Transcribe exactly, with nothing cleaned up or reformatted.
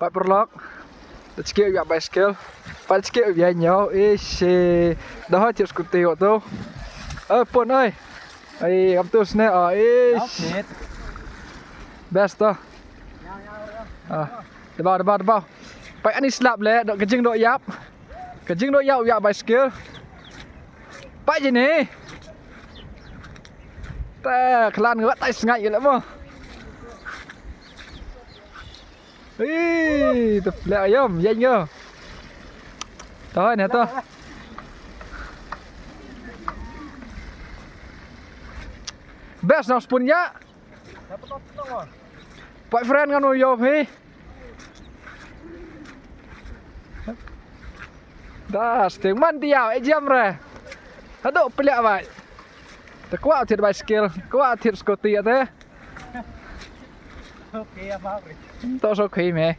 Pait pyrlok. Da chkeh u yap bicycle. Pait chkeh u yap ñiaw. Ish. Da hoi thied scooty wa tu. Eh, pun oi. Ai, kam tu sne, ah, ish. Best to. Ah, da ba, da ba, da ba. Pait ani slap le, dok ka jingdok yap. Ka jingdok yap u yap bicycle. Pait jini. Ta khlan nga tai sngai le mo. Ih, te plek yom, yeng yo. To ne to. Best na spun ya. Pait friend ngan u yo phi. Da, sting man ti yaw, e jam re. Hadooh plek bai. Te kwah thied bicycle, kwah thied scooty ya te. Okay, ya, Fabri. To so khei me.